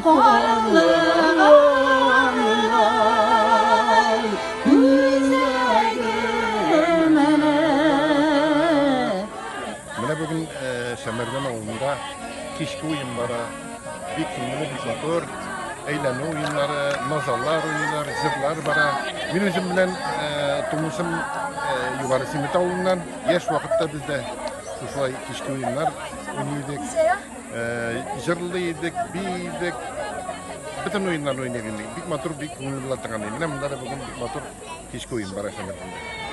Карлыганнар үзәгемә. Менә бүген Шәмәрдән авылында кичке уен бара. Бик күңелле, бик матур. Әйләнү уеннары, назалар уйныйлар, җырлар бара. Мин үзем белән тумышым Югары Симет авылыннан. Яшь вакытта без дә шушылай кичке уеннар уйный идек. Җырлый идек, бии идек. Бөтен уеннарны уйный идек. Бик матур, бик күңелле була торган. Менә монда да бүген бик матур кичке уен бара Шәмәрдәндә.